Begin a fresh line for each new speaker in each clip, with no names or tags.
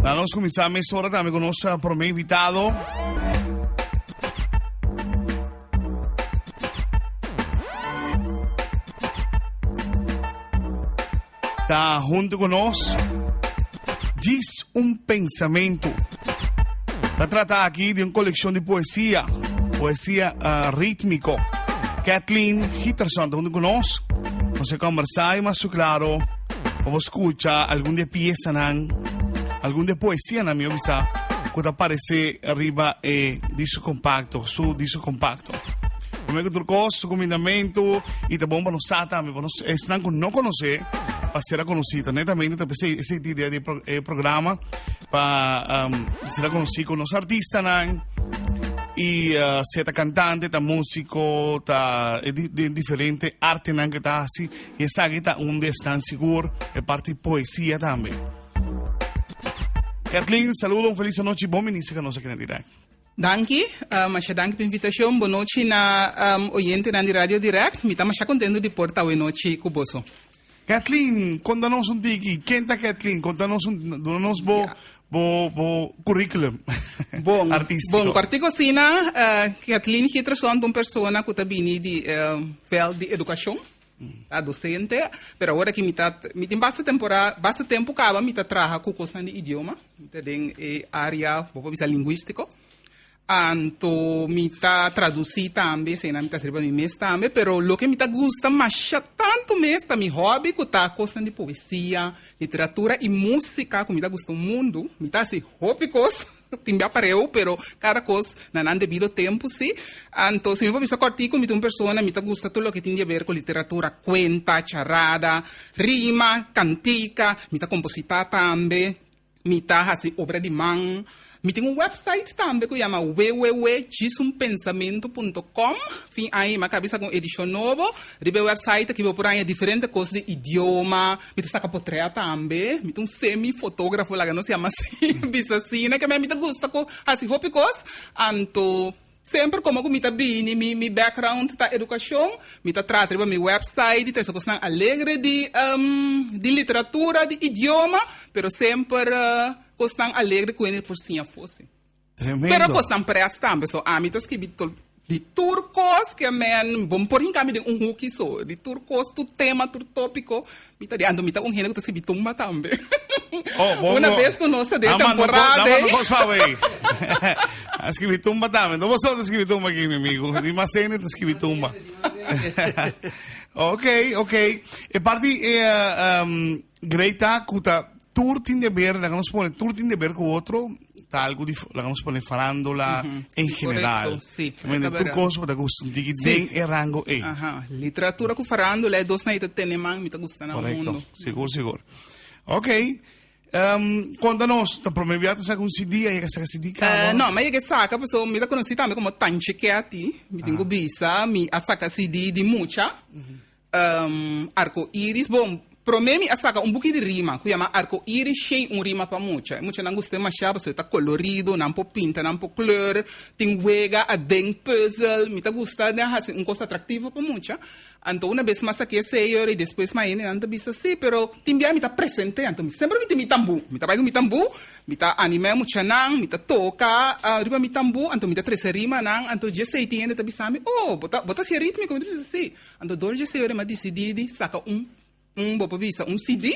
Na nos kuminsá mesora tambe ku nos promé invitado. Ta hunto ku nos Djis un pensamentu. Ta trata aki di un kolekshon di poesia, poesia uh, rítmiko. Kathleen Giterson ta hunto ku nos. Nos a kombersá i mas su klaro pa bo skucha algun di e piesanan, algun di e poesianan mi a bisa ku ta aparesé riba e disco kompakto, su disco kompakto. Promé ku tur kos, su kumindamentu i ta bon pa nos sa tambe, pa nos esnan ku no konosé, pa sera konosí. Ta netamente ta p'esei esei ta idea di e programa pa um, sera konosí ku nos artistanan i uh, sea ta kantante, ta músiko, ta e di, di diferente artenan ku ta hasi. I esaki ta un di esnan sigur, e parti poesia tambe. Kathleen, saludo, un feliz anochi, bon minister ka nos aki na Direct.
Danki, masha danki pa invitashon. Bon nochi na oyentenan di Radio Direct. Mi ta masha kontento di por ta awe nochi ku boso.
Kathleen, konta nos un tiki. Ken ta Kathleen? Konta nos un, duna nos bo, bo, bo curriculum
Bon,
artístico.
bon, kòrtiku asina, Kathleen Giterson ta un persona ku ta bini di vèlt di edukashon. Ta docente, pero awor aki mi ta, mi tin basta tempora, basta tempo caba mi ta traha cu cosnan di idioma, mi ta den e area, bo por bisa linguistico. Anto mi ta traduci tambe, eseinan mi ta haci riba mi mes tambe, pero loke mi ta gusta masha tanto mes ta mi hobby cu ta cosnan di poesia, literatura y musica cu mi ta gusta un mundo, mi ta haci hopi cos. Tin bia pareu, pero kada kos na nan debido tempu si. Anto si mi por bisa kòrtiku mi ta un persona mi ta gusta tur loke tin di aber ku literatura, kuenta, charada, rima, kantika, mi ta kompositá tambe, mi ta hasi obra di man. Mi tin un wèpsait tambe ku yama www.djisunpensamentu punto com. Fin aña mi a kaba di saka un edishon nobo. Riba e wèpsait aki bo por haña diferente kos di idioma. Mi ta saka potrea tambe. Mi ta un semi-fotógrafo, laga nos yama así, bisa asina, ke mi ta gusta ku hasi hopi kos. Anto, semper komo ku mi ta bini, mi mi background ta edukashon, mi ta trata riba mi wèpsait di trese kosnan alegre di di literatura, di idioma, pero semper kosnan alegre ku hende por siña afó si.
Tremendo.
Pero kosnan pret tambe, so ami ta skibi di tur kos ke men bo por hinka mi den un huki so, di tur kos, tur tema, tur topiko, mi ta di, anto mi ta un hende ku ta skibi tumba tambe.
Oh, bo,
Una
bo.
bes ku nos ta den
Ama, no,
temporada
dama
ei.
no kos pa wey. A skibi tumba tambe. No boso ta skibi tumba aki, mi amigo. Di mas hende ta skibi tumba. Ok, ok. E parti eh, um, great ta ku ta tur tin de ber, laga nos pone tur tin de ber ku otro. Ta algo di, laga nos pone farándula en general.
Correcto, sí.
I mean,
Ta
tur
verdad.
cos bo ta gusta un tiki
Sí.
den e rango ei.
Aha. Literatura ku farándula e dos nan ta tene man, mi ta gusta na
Correcto.
mundo.
Sigur, sigur. Ok. Um, konta nos, ta prome bia ta saka un CD, a yega saka CD kaba?
Eh, no, mi a yega saka, pasobra mi ta konosí tambe komo Tanchi Ketty, mi tin ku bisa, mi a saka CD di mucha. Um, Arco Iris, bon, promé mi a saka un buki di rima ku yama Arco Iris shei un rima pa mucha. E muchanan gust'é mashá pasobra e ta kolorido, nan por pinta, nan por kleur, tin wega aden, pùzel. Mi ta gusta den hasi un kos atraktivo pa mucha. Anto una bes mas sak'é esei ora i despues mas hendenan ta bisa sí, pero tin bia mi ta present'é. Anto mi semper mi tin mi tambú. Mi ta bai ku mi tambú, Mi ta animá e muchanan, mi ta toka riba mi tambú, anto mi ta trese rimanan, anto djesei tin hende ta bisa mi, Oh, bo ta bo ta hasié rítmiko? Mi ta bisa, Sí. Anto dor djesei ora mi a disidí di saka un, un, bo por bisa, un CD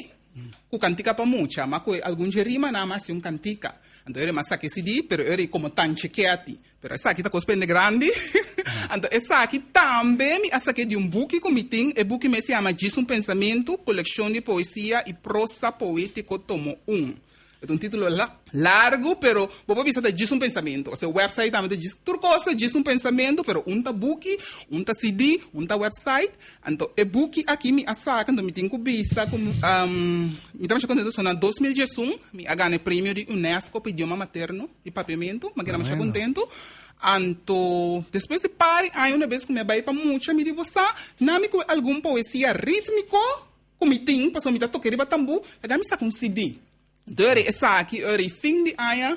ku kantika pa mucha, ma ku algun dje rimanan mi a hasi un kantika. Anto ora mi a saka e CD, pero ora ei komo Tanchi Kèti. Pero esaki ta kos pende grandi. Anto esaki tambe mi a sak'é di un buki ku mi tin. E buki mes yama Djis un Pensamentu, Kolekshon di Poesia i Prosa Poétiko Tomo un. E ta un título largu, pero bo por bisa ta djis un pensamentu. Osea, wèpsait tambe ta djis, tur kos ta djis un pensamentu, pero un ta buki, un ta CD, un ta wèpsait. Anto e buki aki mi a saka, anto mi tin ku bisa ku mi ta masha kontentu so na 2011 mi a gana e premio di UNESCO pa idioma materno di papiamentu, mi a keda masha kontentu. Anto despues di par di aña una bes ku mi a bai pa mucha mi di bo sa, na mi ku algun poesia rítmiko Ku mi tin, pasobra mi ta toke riba tambú, laga mi saka un CD. Dor esaki, ora e fin di aña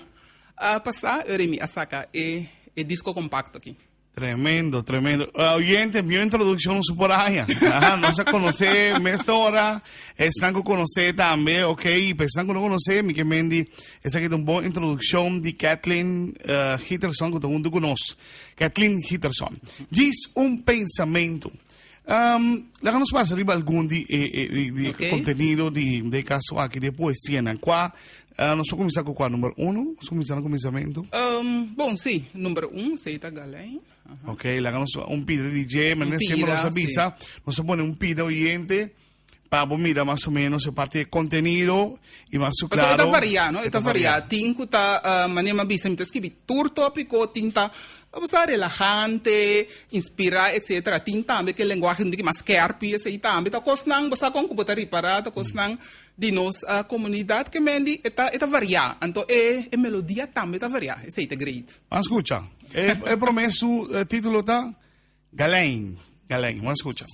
pasá, ora mi a saka e e disko kompakto aki.
Tremendo, tremendo. Uh, oyente, mi introducción no por allá. Ajá, no se conoce mesora, están que conoce también, ok, y pues están que no conoce, mi que Mendy, esa que es una buena introducción de Kathleen uh, Hitterson, que todo el mundo conoce. Kathleen Hitterson. Diz un pensamiento. Um, laga nos pasa riba algun di e, e, di, di
Ok.
contenido di, de caso aki de poesia nan. Qua, uh, nos por cuminsa cu qua number uno? Nos cuminsa na cuminsamentu?
Um, bon, sí, number un, esey ta Galijn. Aha.
Ok, laga nos un pida DJ,
Un
manera siempre
pida,
nos avisa, nos pone un pida oyente pa bo mira mas o menos e parti de contenido y mas su
Pasobra e ta
claro.
varia, no? E
E ta
ta varia.
varia.
Tin cu ta, uh, manera mi a bisa, mi ta skibi tur topico, tin ta, bo sa, relahante, inspira, etcetera. Tin tambe cu e lenguahe un tiki mas skerpi, esey tambe ta cosnan, bo sa con cu bo ta ripara, ta cosnan di nos comunidad ke men di, e ta, e ta varia. Anto e, e melodia tambe ta varia. Esey ta great.
Ban scucha. E, e prome su titulo ta Galijn. Galijn. Ban scucha.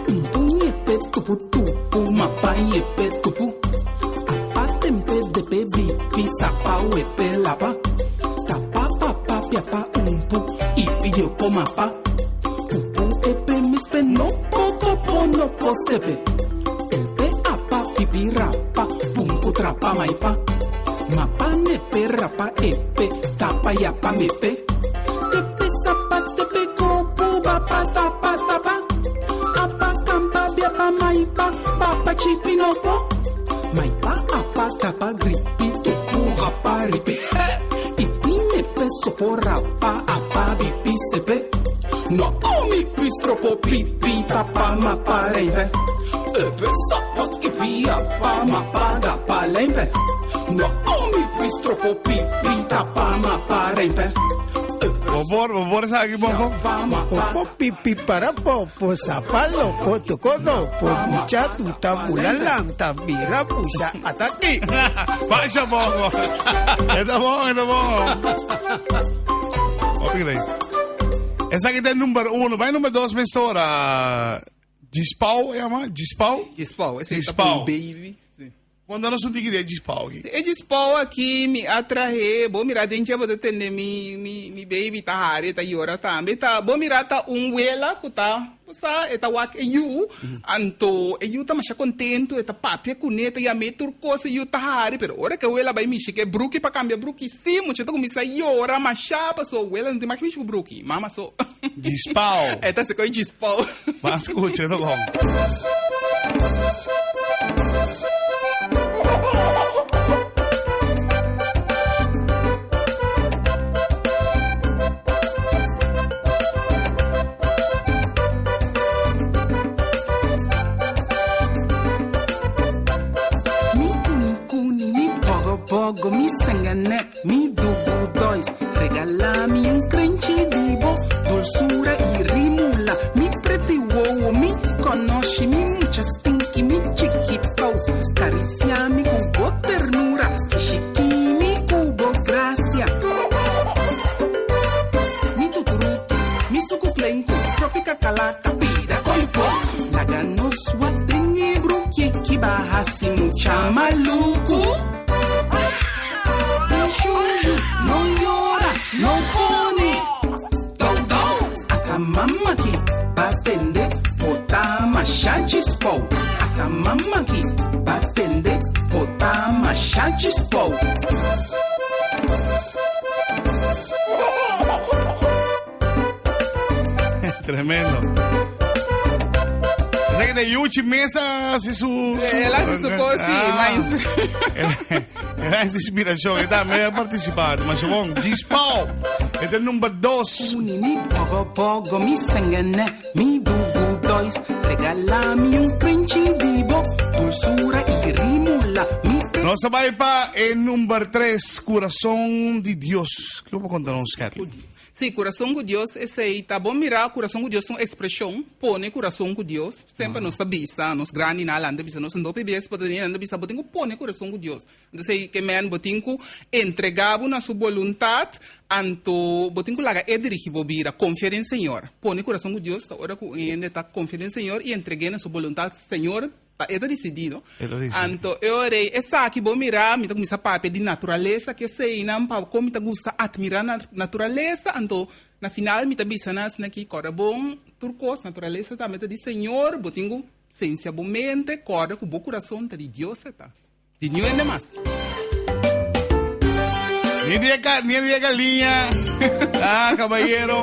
Mpuñepe tupu tupu mapañepe tupu Apa tempe depe bipi sapa wepe lapa Tapa papa piapa umpu ipi yopo mapa Upu epe mispe nopo topo nopo sepe Elpe apa pipi rapa pumpu trapa maipa Mapa nepe rapa epe tapa yapa mepe Tepe sapa tepe kopu bapa tapa tapa Apa kampa biapa maipa papa chipi nopo Maipa apa tapa gripi tupu rapa ripi Ipi nepe sopo rapa apa bipi sepe No mi pistropo pipi tapa mapa rempe Epe sapa kipi apa mapa gapa lempe No mi pistropo pipi tapa mapa rempe
Bo por, bo por esaki poco?
Popo pipi para popo sapa loco toko lopo mucha tuta bula lanta bira pusha ataki.
Basha poco. Está bon, está bon. Hopi great. Esaki ta e number uno. Bai number dos mesora. Djispau, yama? Djispau?
Djispau, esei ta
Djispau.
un baby. Sí.
Konta nos un tiki di e djispau aki.
E djispau aki mi a trahe, bo mira den dje bo ta tende mi, mi, mi baby ta hari, e ta yora tambe. Ta, bo mira ta un wela ku ta, bo sa, e ta wak e yu, anto e yu ta masha kontentu, e ta papia kuné, e ta yam'é tur kos, e yu ta hari, pero ora ku e wela bai mishi ku e bruki pa kambia bruki, sí, mucha ta kuminsá yora masha, pasobra wela no tin mas mishi ku bruki, mama so.
Djispau.
E ta seko e djispau.
Ban skucha, e ta bon.
Mi kuni kuni, mi bogo bogo, mi sengene, mi dubu dois. Regala mi un krenchi di bo dulsura i rimula. Mi preti wowo, mi konoshi, mi mucha stinky, mi chiki paus. Karisia mi ku bo ternura, kishiki mi ku bo gracia. Mi tuturutu, mi suku plenku, stropi kakalaka, pida koipo. Laga nos wak den e bruki ki ba hasi mucha maluku. Shuju, no yora, no pone. Dou dou, ata mama ki batende, bota masha djispou. Ata mama ki batende, bota masha djispou.
Tremendo. Esaki ta Yuchi mes a hasi su...
El a hasi su cos, sí,
Ah.
ma inspira-
El a hasi inspiracion. E tambe a participa. Masha bon. Djispou. E ta number dos.
Uni mi pogo pogo, mi sengene, mi dubu dois. Regala mi un crenchi di bo, dulzura i rimula. Mi
Nos ta bai pa e number tres, Curason di Dios. Kiko bo conta nos, Kathleen?
Sí, Curason cu Dios, esey ta bon mira, Curason cu Dios ta un expresion, pone curason cu Dios. Semper nos ta bisa, nos grandinan nan ta bisa nos, no p'e bes bo ta tene, nan ta bisa bo tin cu pone curason cu Dios. Entonces ey ke men bo tin cu entrega bo na su boluntad, anto bo tin cu laga e dirigi bo bida. Confia den Señor. Pone curason cu Dios ta ora cu un hende ta confia den Señor y entreg'e na su boluntad. Señor. Ta e ta disidí, no?
E ta disidí.
Anto e ora ei esaki bo mira mi ta kuminsá papia di naturalesa ke eseinan pa kon mi ta gusta atmirá naturalesa anto na final mi ta bisa nan asina ki kòrda bon tur kos naturalesa tambe ta di Señor bo tin ku sensia bo mente kòrda ku bo kurason ta di Dios e ta di niun hende mas.
Ni di e ni di e galiña. Ah, caballero.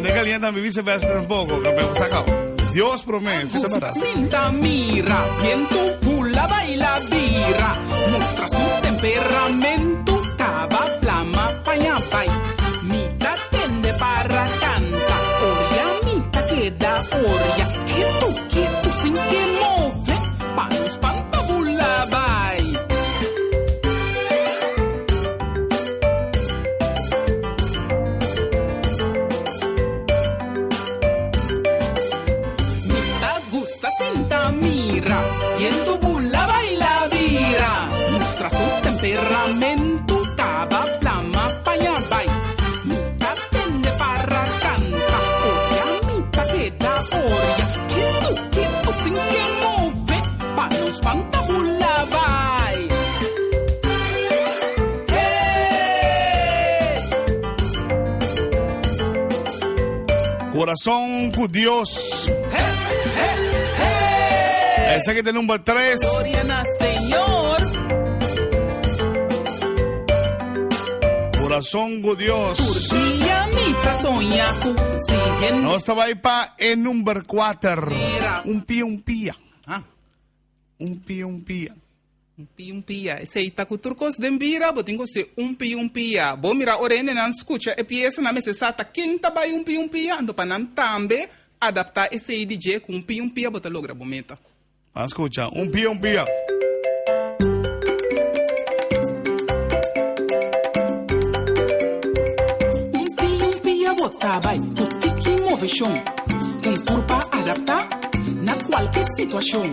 Ni galiña tambe viceversa tampoco. Campeón sacao. Dios promete, si ta verdad.
Sinta mira, viento bula baila bira, mustra su temperamento, caba plama paña bai. Mita tende para canta, oria mita queda oria, quieto quieto sin que move, pa no spanta bula bai. Mi ta gusta sinta mira, bientu bula baila bira, mustra su temperamentu, kaba plama paña bai. Mi ta tende para kanta, oria mi ta keda oria, ketu ketu sin ke move, pa no spanta bula bai. Hey!
Corazón cu Dios. Esaki ta number 3.
Gloria na Señor.
Corazón cu Dios.
Tur dia mi ta soña cu si hende.
Nos ta bai pa e number 4. Un pia, un pia.
Ah.
Un pia, un pia.
Un pia un pia. Esei ta ku tur kos den bira, bo tin ku hasi un pia un pia. Bo mira ora hendenan skucha e piesa, nan mester sa ta ken ta bai un pia un pia, anto pa nan tambe adaptá esei di dje ku un pia un pia bo ta logra bo meta.
Ban skucha, un pia un pia.
Un pia un pia bo ta bai ku tiki moveshon, un kurpa adaptá na kualke situashon.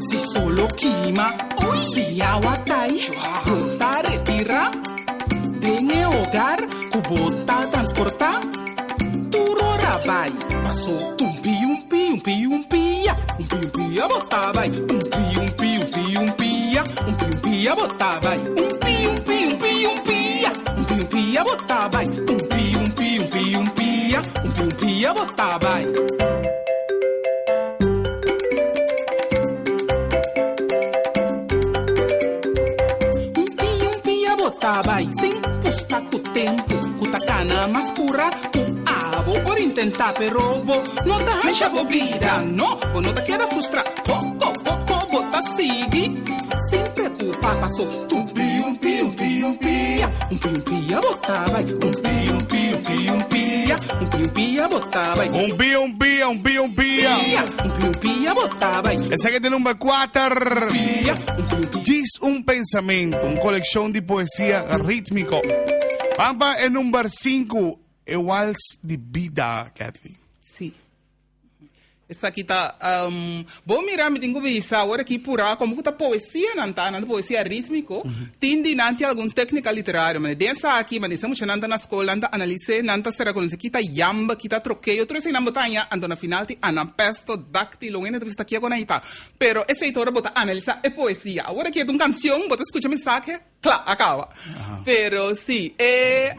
Si solo kima, si awa kai, bo ta retirá. Den e hogar ku bo ta transportá, tur ora bai. Paso tumpi umpi umpi umpia, umpi umpia bo ta bai. Umpi umpi umpi umpia, umpi umpia bo ta bai. Umpi umpi umpi umpia, umpi umpia bo ta bai. Umpi umpi umpi umpia, umpi umpia bo ta bai. Un pia, un pia bo ta bai sin pusta ku tempu ku ta kana mas pura ku abo por intentá pero bo no ta hansha bo bida no bo no ta keda frustrá poko poko bo ta sigui sin preocupa paso un pia, un pia, un pia, un pia, un pia, un pia bo ta bai un pia, un pia, un pia, un pia, un pia, un pia bo ta bai.
Un pia, un pia, un pia, un pia.
Un pia, un pia bo ta bai.
Esaki ta number 4.
Pia, un pia, un pia.
Djis un pensamentu, un kolekshon di poesia rítmiko. Ban pa e number 5, e wals di bida, Kathleen.
Sí. Esaki ta, bo mira mi tin ku bisa awor aki purá komo ku ta poesia nan ta, nan ta poesia rítmiko, tin di nan tin algun téknika literario, mane den esaki, mane esei muchanan ta na skol, nan ta analis'é, nan ta sera konosé ki ta yamba, ki ta trokeo, tur eseinan bo ta haña, anto na final tin anapesto, dáktilo, un hende ta bisa ta kieko nan ei ta. Pero esei ta ora bo ta analisá e poesia. Awor aki e ta un kansion, bo ta skucha mensahe, Kla, a kaba. Pero si, e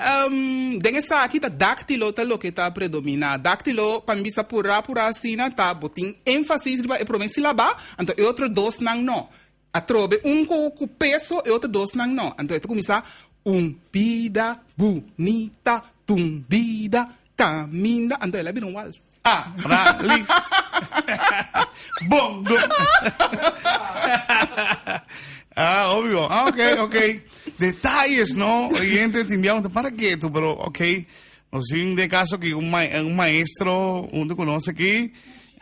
den esaki ta dáktilo ta loke ta predominá. Dáktilo, pa mi bisa purá purá asina, ta bo tin énfasis riba e promé sílaba, anto e otro dosnan no. Atrobe un ku ku peso, e otro dosnan no. Anto e ta kuminsá, Un bida bunita, tun bida kaminda. Anto el a bira un wals.
Ah, ra, li. Bongo. ah, obvio. Ah, ok, ok. Detalles, ¿no? Oyente, te enviamos para qué tú, pero ok. No sé, de caso que un, ma un maestro, uno conoce aquí,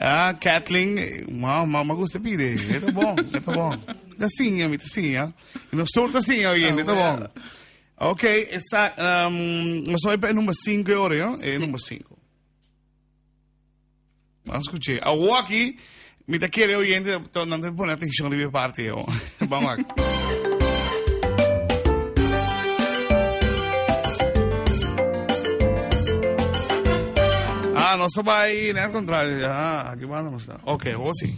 ah, Kathleen, eh, ma, ma, me gusta pide. Esto bon, esto bon. Te siña, mi te siña. Nos tur te siña, oyente, esto bon. Ok, esa, um, nos voy para el número 5 ahora, ¿no? El número 5. Vamos a escuchar. Awor aki, mi ta kere oyente, nan ta pone atención di mi parte. Yo. Vamos aquí. Ah, no se va a ir, al contrario. Ah, aquí vamos. Ok, vos sí.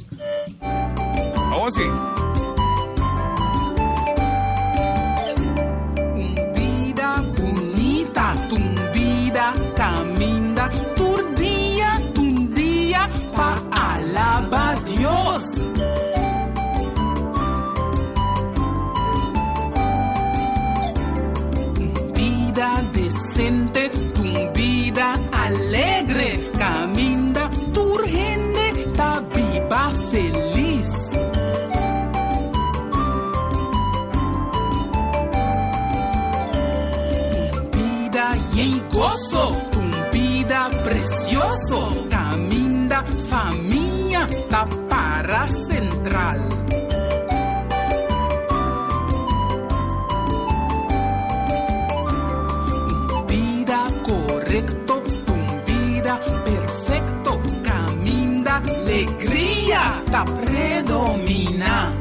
Vamos así.
Un bida bunita, un bida caminda, tur dia, un dia pa alaba Dios. Un bida decente, un bida alegre, caminda tur hende ta biba feliz. Un bida yen gozo, un bida precioso, caminda famia ta para central. Un bida correcto, un bida perfecto, caminda alegria ta predomina.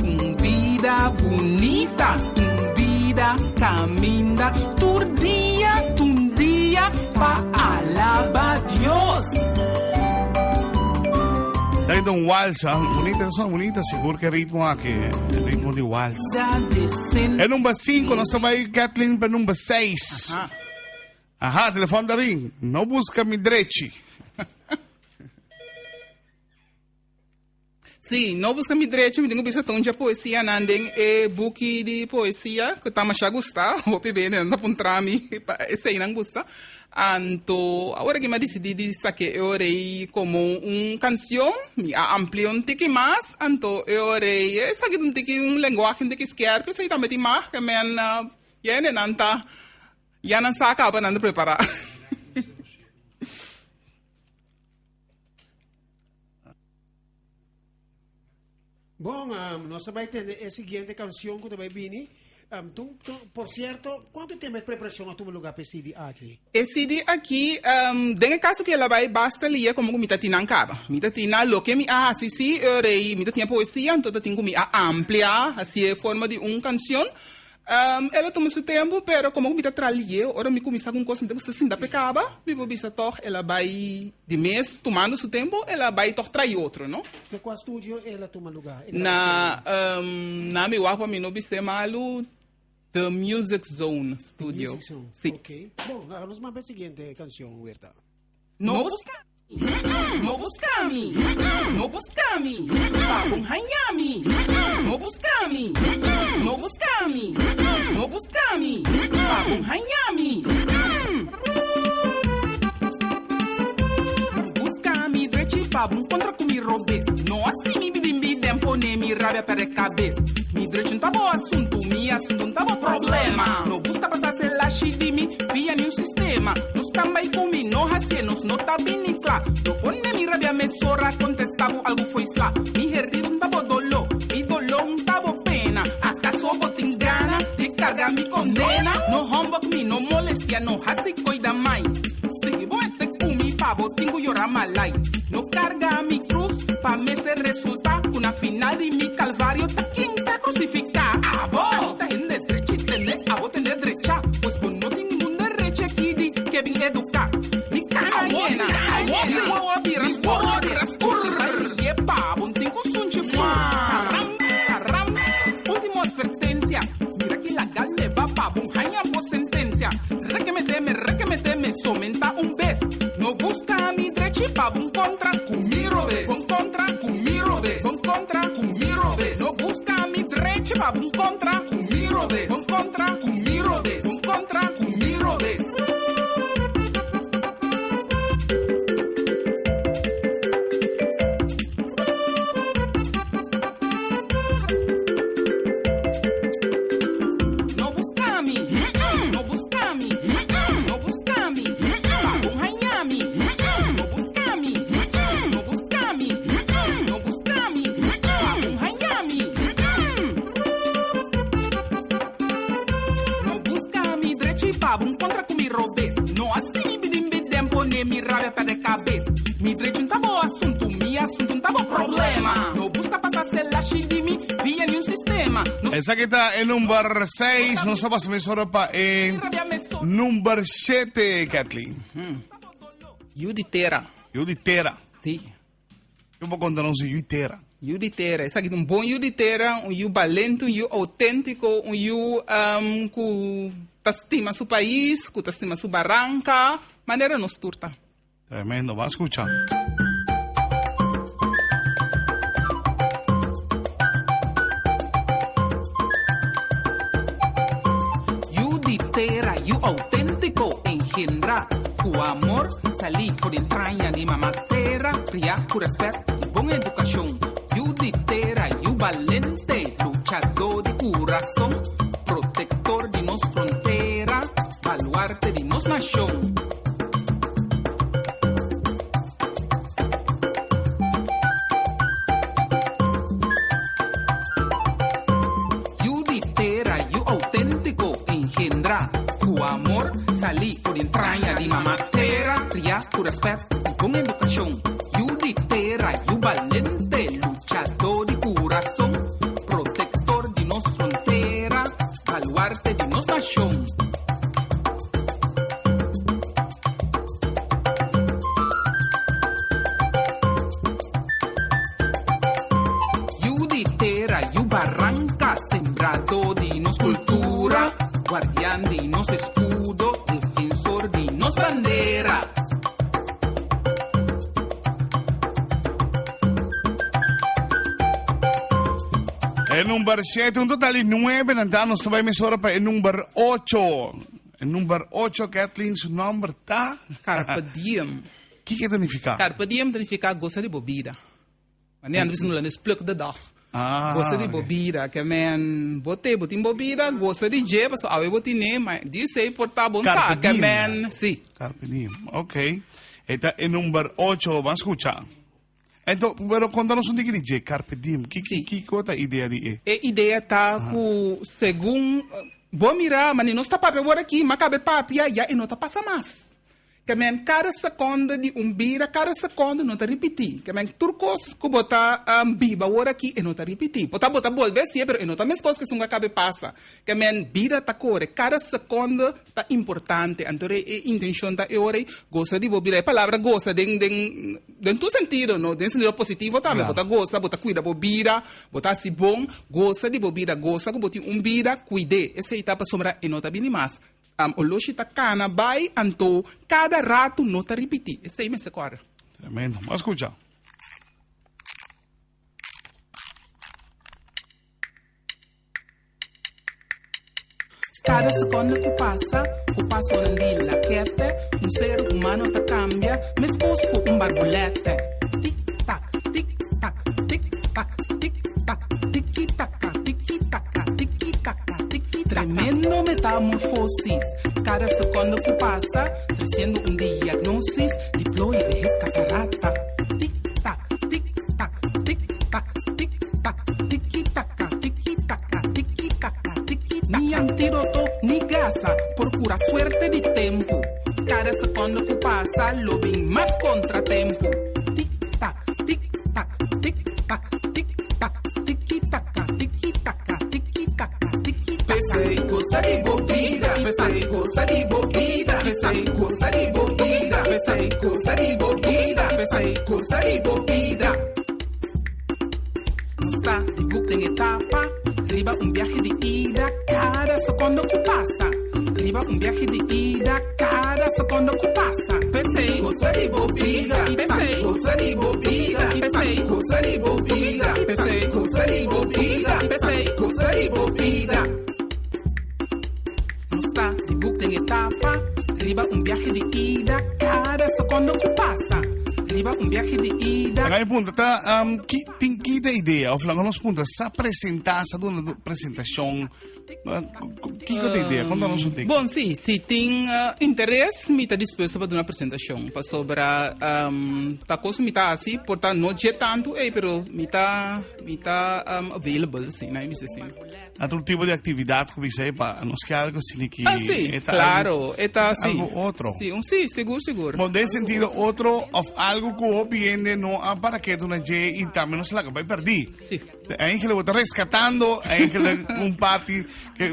Un bida bunita, un bida caminda, tur dia, un dia pa alaba Dios.
Esaki ta un wals, ah. Bunita, son bunita, sigur ke ritmo aki, ritmo di wals.
Bida decente.
E number 5, nos ta bai Kathleen pa number 6.
Aha.
Aha, telefon ta ring. No busca mi drechi.
Sí, no busca mi drechi, mi tin ku bisa ta un dje poesianan den e buki di poesia ku ta masha gusta, hopi bende nan ta puntra mi pa eseinan gusta. Anto awor aki mi a disidí di sak'é e ora ei komo un kansion, mi a amplia un tiki mas, anto e ora ei esaki ta un tiki un lenguahe un tiki skèrpi, esei tambe tin mag, ke men yende nan ta ya nan sa kaba nan ta prepará.
Bon, um, nos ta bai tende e siguiente canción cu ta bai bini. Um, tu, tu, por cierto, cuanto tempo e preparacion a tuma lugar pa e CD aki?
E CD aki, um, den e caso cu el a bai basta lia como cu mi ta tin nan caba. Mi ta tin nan loke mi a haci si, e rei, mi ta tin e poesia, anto ta tin cu mi a amplia, haci e forma di un cancion. El a tuma su tempu, pero komo ku mi ta tra lieu, ora mi kuminsá ku un kos mi ta gusta sinta p'e kaba, mi por bisa tòg el a bai di mes tumando su tempu, el a bai tòg trai otro, no?
Na kua studio el a tuma lugá e
Na,
grabashon?
na mi wak pa mi no bis'é malu, The Music Zone Studio.
The Music Zone,
Sí.
ok. Bon, laga nos manda e siguiente kanshon, Wirta.
No busca No busca mi No busca mi Pa bon haña mi No busca mi No busca mi No busca mi Pa bon haña mi Busca mi drechi pa bon contra cu mi robes No haci mi bidin biden pone mi rabia perde cabes Mi drechi n'ta bo asunto mi asunto n'ta bo problema No busca pasa selashi di mi via ni un sistema Nos ta bai ku mi, no hasié, nos no ta bini kla. No pone mi rabia mesora, kontestá bo algu fo'i sla. Mi herido n'ta bo doló, mi doló n'ta bo pena. Akaso bo tin gana di karga mi kondena? No humbug mi, no molestia, no hasi koida mai. Sigui bo mete ku mi pa bo tin ku yora malai. No karga mi krus pa mester resultá ku na final di mi kalvario ta ken ta krusifiká. Abo! Ami ta hende drechi tende, abo tende drecha. Pues bo no tin ningun derecho aki di ke bin eduká. Mi kana yena, mi wowo bira skur, mi bai rie pa bo tin ku sunchi flur. Karam, karam, ultimo advertensia, mira ki laga leba pa bo haña bo sentensia. Rekemeteme, rekemeteme, somenta un bes. No buska mi drechi pa bo kontra ku mi robes. Bon kontra ku mi robes, bon kontra ku mi robes. No buska mi drechi pa bo kontra ku mi robes. Bon kontra ku mi robes, bon kontra ku mi robes. No buska mi, no buska mi, no buska mi, pa bon haña mi. No buska mi, no buska mi, no buska mi, pa bon haña mi. No buska mi drechi pa bon kontra ku mi robes. No hasi mi bidin biden pone mi rabia perde kabes. Mi drechi n'ta bo asuntu, mi asuntu n'ta bo problema. No buska pasa selashi di mi via niun sistema. No
Esaki ta e number 6, nos a pasa mesora pa e number 7, Kathleen.
Yu di tera.
Yu di tera.
Si.
Yo por konta nos yu di tera.
Yu di tera. Esaki ta un bon yu di tera, un yu balente, un yu outéntiko, un yu um, ku ta stima su pais, ku ta stima su baranka, manera nos tur ta.
Tremendo, ban skucha.
Yu di tera, yu auténtiko, engendrá ku amor, salí for di entraña di mama tera, kriá ku rèspèt i bon edukashon. Yu di tera, yu balente, luchadó di kurason, protektor di nos frontera, baluarte di nos nashon. Yu di tera, yu auténtiko, engendrá ku amor, salí for di entraña di mama tera, kriá ku rèspèt i bon edukashon. Yu di tera, yu balente, luchadó di kurason, protektor di nos frontera, baluarte di nos nashon. Yu di tera, yu baranka, sembradó di nos kultura, guardian di nos eskudo, defensor di nos bandera.
E number 7, un total di 9, nan ta nos ta bai mesora pa e number 8. E number 8, Kathleen, su nomber ta?
Carpe diem.
Kiko e ta nifiká?
Carpe diem ta nifiká gosa di bo bida. Wanneer nan bisa no is pluk de dag.
Ah,
Gosa di bo
ok.
bida. Ke men bo te bo tin bo bida, gosa di dje, paso awe bo tine, ma di esei por ta bon sa.
Carpe
Ke
diem.
men, si.
Carpe diem, ok. E ta e number 8, ban skucha. Ento, pero konta nos un tiki di dje, Carpe diem. Ki, ki,
Si.
kiko ta idea di e?
E idea ta ku segun bo mira, mane nos ta papia awor aki, ma kabe papia, ya e no ta pasa mas. Ke men kada sekonde di un bida, kada sekonde no ta ripití. Ke men tur kos ku bo ta biba awor aki e no ta ripití. Por ta bo ta bolbe hasié pero e no ta meskos ku esun ku a kabe pasa. Ke men bida ta kore, kada sekonde ta importante. Anto e intenshon ta e ora ei gosa di bo bida. E palabra gosa den den den tur sentido no, den sentido positivo tambe. Bo ta gosa, bo ta kuida bo bida, bo ta hasi bon. Gosa di bo bida, gosa ku bo tin un bida, kuid'é. Esei ta pasobra e no ta bini mas. Oloshi ta kana bai anto kada ratu no ta ripití. Esei mester kòrda.
Tremendo. Mas skucha.
Kada sekonde ku pasa, ku pasonan di lakete, un ser humano ta kambia meskos ku un barbulete. Tik tak, tik tak, tik tak, tik tak, tiki taka, tiki taka, tiki taka. Tremendo metamorfosis, kada sekondo ku pasa, tresiendo un diagnosis, diploe behes katarata. Tik tak, tik tak, tik tak, tik tak, tiki taka, tiki taka, tiki taka, tiki taka. Ni antidoto ni gasa por kura suerte di tempu, kada sekondo ku pasa lo bin mas kontratempu. Tik tak, tik tak, tik tak, tik tak, tiki taka, tiki taka. P'esei gosa di bo bida, p'esei gosa di bo bida, p'esei gosa di bo bida, p'esei gosa di bo bida, p'esei gosa di bo bida. Nos ta di buk den etapa, riba un biahe di ida, kada sekondo ku pasa. Riba un biahe di ida, kada sekondo ku pasa. P'esei gosa di bo bida, p'esei gosa di bo bida, p'esei gosa di bo bida, p'esei gosa di bo bida, p'esei gosa di bo bida. Nos ta di buk den etapa, riba un biahe di ida, kada sekondo ku pasa. Riba un biahe di ida.
Laga mi puntra, ta um, ki, tin ki ta idea? Of laga nos puntra, sa presenta, sa duna presentacion Kiko ta idea? Konta nos un tiki.
Bon, si, si tin uh, interes, mi ta dispuesto pa duna presentacion. Pasobra um, ta kos mi ta hasi, por ta no dje tantu, ei, pero mi ta, mi ta um, available, si, na mi si.
Na tur tipo di actividad cu bisa epa, nos ke algo asina ki.
Ah, sí,
e ta
claro, e ta sí.
algo otro.
Sí, un sí, sigur, sigur.
Bon, den sentido otro of algo cu hopi hende no a para ketu na dje y tambe no se laga bay perdí.
Sí.
Eigenlijk bo ta rescatando eigenlijk un parti que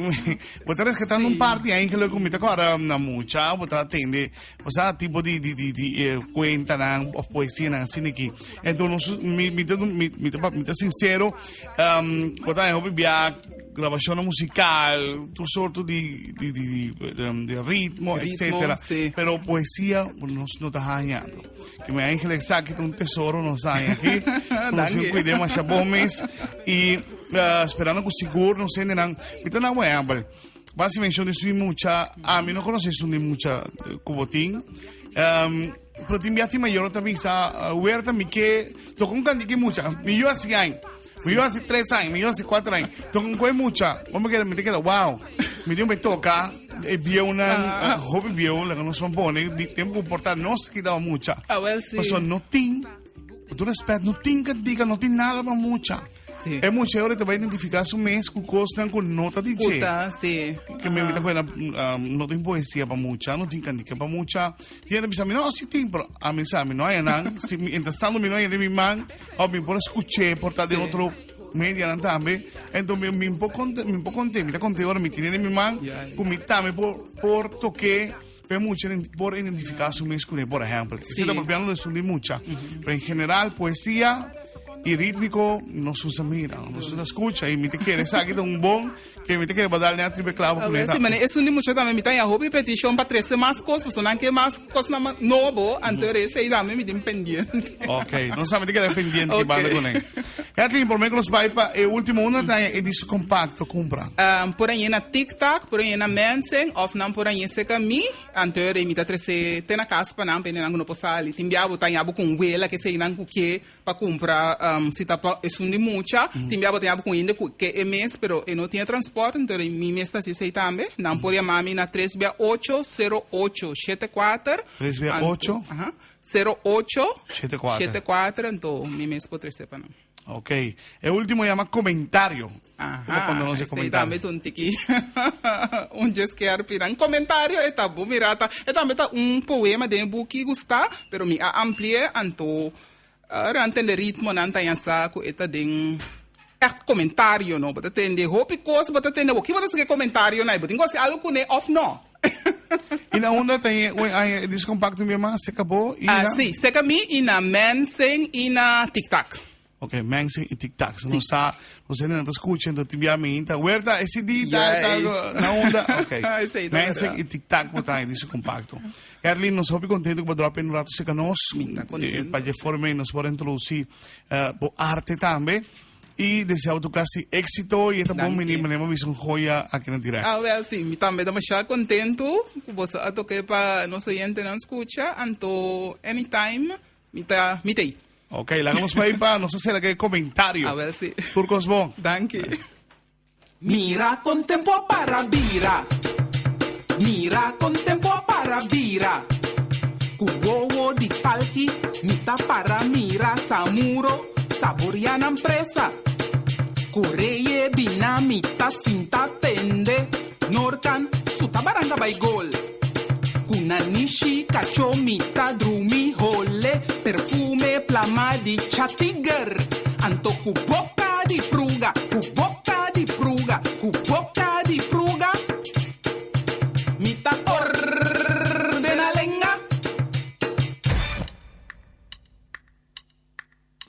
bo ta rescatando un parti eigenlijk cu mi ta corda na mucha bo ta atende osea tipo di di di di eh, cuentanan of poesianan asina aki. Enton nos mi mi ta mi mi ta mi ta sincero um, bo ta hopi bia grabacionnan musical tur sorto di di di di, um, di ritmo,
Ritmo,
etcétera.
sí.
Pero poesia nos no ta hañando. Que mi eigenlijk sa que un tesoro nos haña aquí. Nos
Danki.
cuidemos masha bon mes. Y uh, esperando cu sigur nos hendenan. Mi ta na wembel. Basi mención de sui mucha. A mi no conoce su ni mucha cubotín. Um, pero tin biati mayor ta bisa, uh, huerta mi que toca un cantique mucha. Mi yo así año. Mi yo hace tres años, mi yo hace cuatro años. Toca un coe mucha. Como que me te queda, wow. Mi tío me toca, e bieunan, uh, hopi bieu, la que nos van pone, di tempo portar no se quitaba mucha.
Ah, wel, sí.
Paso no tin, con todo respeto, no tin cantica, no tin nada pa mucha.
Sí.
E mucha ahora te va a identificar su mes con cosas con nota di che.
Puta, sí.
Que me invita con um, no tin poesía pa mucha, no tin cantica pa mucha. Tiene bisa mi no, sí tin, pero a mí sabe, no hay nan. Si mientras tanto mi no hay de mi man, o mi por escuché por tal de
Sí.
otro media nan tambe. Entonces mi mi po conte, mi po conte, mi ta conte ahora mi tiene de mi man,
Ya, ya.
con mi tame por por toque pe mucha por identificar su mes con él, por ejemplo.
Sí.
Se está papiando de su de mucha. Pero en general poesía y rítmico no se usa mira, no se usa escucha y mi te quiere saque un bon que mi te quiere va a darle a triple clavo
Ah,
con
wel,
esta.
sí, maar is un mucho también mi ta hopi petition pa trece mas cos, pues nan ke mas cos na nobo, antes sei dame mi tin pendiente.
Ok, no sabe te queda pendiente que
Ok.
banda con él. Kathleen, por menos vai pa e último una tá e disco compacto compra.
Um, por aí na TikTok, por aí na Mensen, of nan por aí seca mi, antes mi ta trece te na casa pa nan pende nan no posali. Timbiabo ta yabo com wela que sei nan que pa compra um, si ta pa es un de mucha, timbiabo ta yabo com inde que é mês, pero e não tinha transporte, então mi mes ta sei tambe, nan por mami na 3 8 08 74
368.
Aham. 08
74.
74, então mi mes por trece pa nan.
Ok. E último llama comentario. Como cuando no se
Aha,
comentario.
Esei tambe ta un tiki. Un djes pira. Un comentario e ta bon mirata. E tambe ta un poema den buki gusta, pero mi a ampli'é anto ora entende ritmo nan ta yansa ku e ta den echt comentario no, bo ta tende hopi kos, bo ta tende bo ki bo ta sigi comentario nai, bo tin ku hasi algo kuné of no.
Y na unda ta e disco compacto mi mas se acabó y
Ah,
na
sí, seka mi y na Mensen y na TikTok.
Ok, Mensen y TikTok. So, no sa, no sé, no te escuchen, no te envía mi inta. Huerta, ese día, tal,
Yes.
na onda. Ok.
Esei ta
Mensen
verdad.
y TikTok, bo ta disco compacto. Kathleen, nos hopi contento cu drop in un rato seca nos.
Mi ta contento.
Pa forma nos por introduci bo arte tambe. Y deseo tu clase éxito y esta bom
Danki.
menino, me lembro, un joya aki na directo.
Ah, wel, sí, mi tambe ta masha contento cu boso a toca pa nos oyentenan scucha, anto anytime, mi ta, mi t'ei.
Ok, laga nos bay pa nos hacer aquel comentario.
Ah, wel, sí.
Tur cos bon.
Danki.
Mira con tempo para bira. Mira con tempo para bira. Ku wowo di palki, mi ta para mira samuro, saboria nan presa. Coreye bina mi ta sinta tende, Norcan suta baranga bay gol. Kunanishi kacho mi ta drumi hole, perfume plama di chatiger. Anto ku boca di pruga, ku boca di pruga, ku boca di pruga. Mi ta ordena lenga.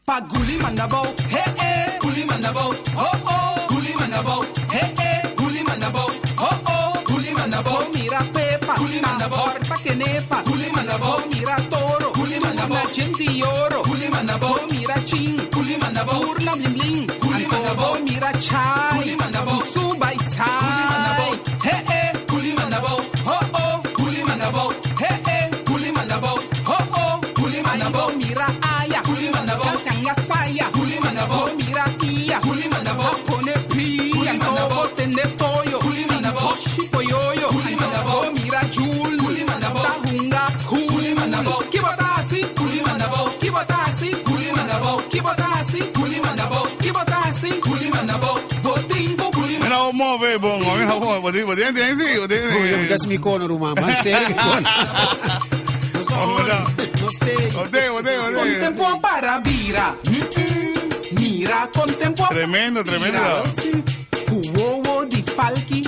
Pa guli mandabo, he eh, guli mandabo, oh oh, guli mandabo, he eh, guli mandabo, oh oh, guli mandabo, mira pepa, guli mandabo, horta kenepa, guli mandabo, mira toro, guli mandabo, na gente oro, guli mandabo, mira chin, guli mandabo, urna bling bling, guli mandabo, mira chai, guli mandabo, suba y sai, guli mandabo, he eh, guli mandabo, oh oh, guli mandabo, he eh, guli mandabo, oh oh, guli mandabo, mira aya, guli mandabo, kanga saya, guli mandabo, mira ia, guli mandabo, pone pi, guli mandabo, tende toyo, guli mandabo, chipo yoyo, guli mandabo, mira jul, guli mandabo, tahunga, guli mandabo, kibotasi, guli mandabo, kibotasi, guli mandabo, kibotasi, guli mandabo, kibotasi, guli mandabo, botingo, guli
Bueno, move, bon, mami no move. Bo tin, bo tin, tin si, bo tin.
Oye, mi kasi mi kono ruman, man serio ki kono. Nos ta
Vamos
on,
lá.
nos te.
Bo tin, bo tin, bo
Con
tin.
tempo para bira. Mira con tempo.
Tremendo, tremendo.
Ku wowo di falki.